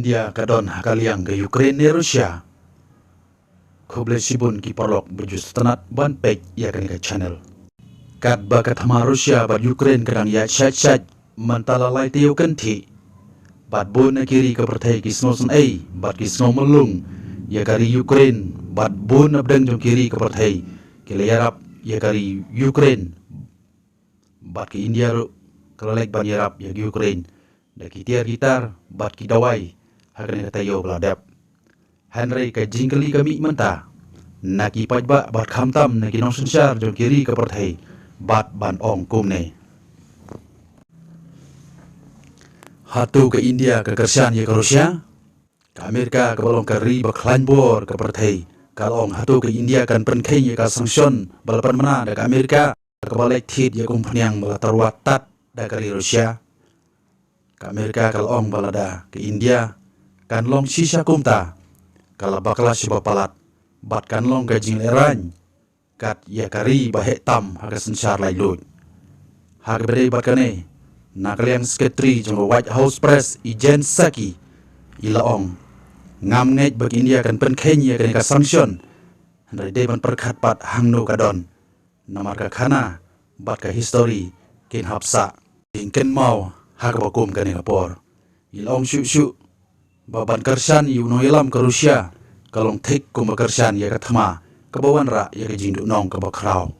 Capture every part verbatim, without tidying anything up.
Ïa ka don ha ka liang ka Ukraine ne Russia. Khublei shibun ki paralok ba ju sngewtynnat ban peit ïa kane ka channel. Katba ka thma Russia bad Ukraine ka dang ïaid shait shait mynta la lai taïew kynthih. Bad bun na ki ri ka pyrthei ki sngewsynei bad ki sngew myllung ïa ka ri Ukraine, bad bun na pdeng jong ki ri ka pyrthei ki la ïarap ïa ka ri Ukraine. Bad ka India ruh ka la leit ban ïarap ïa ka Ukraine da ki tiar ki tar bad ki dawai ha kane ka taïew ba la dep. Hynrei ka jingkylli ka mih mynta na ki paidbah bad khamtam na ki nongsynshar jong ki ri ka pyrthei bad ban ong kumne. Hato ka India ka kyrshan ïa ka Russia? Ka Amerika kaba long ka ri ba khlaiñ bor ka pyrthei ka la ong hato ka India kan pynkheiñ ïa ka sanction ba la pynbna da ka Amerika kaba leit thied ïa ka umphniang ba la tyrwa tad da ka ri Russia. Ka Amerika ka la ong ba lada ka India kan long shisha kumta ka la bakla sha ba palat bad kan long ka jinglehraiñ kat ïa ka ri ba heh tam ha ka synshar laitluid. Ha kaba ïadei bad kane, na ka liang secretary jong ka White House Press i Jen Psaki i la ong, ngam ngeit ba ka India kan pynkheiñ ïa kane ka sanction, hynrei dei ban pyrkhat pat hangno ka don. Namar ka khana bad ka history kin hap sah jingkynmaw ha kaba kum kane ka por. I la ong shuh shuh ba ban kyrshan ïa u nongïalam ka Russia ka long thik kumba kyrshan ïa ka thma kaba wanrah ïa ka jingduhnong kaba khraw.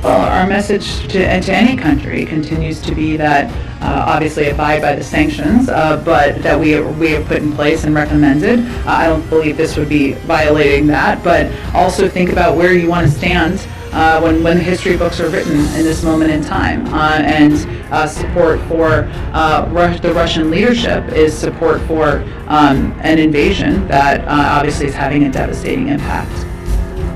Well, our message to, to any country continues to be that uh, obviously abide by the sanctions, uh, but that we, we have put in place and recommended. Uh, I don't believe this would be violating that, but also think about where you want to stand uh, when, when the history books are written in this moment in time. Uh, and uh, support for uh, Rus- the Russian leadership is support for um, an invasion that uh, obviously is having a devastating impact.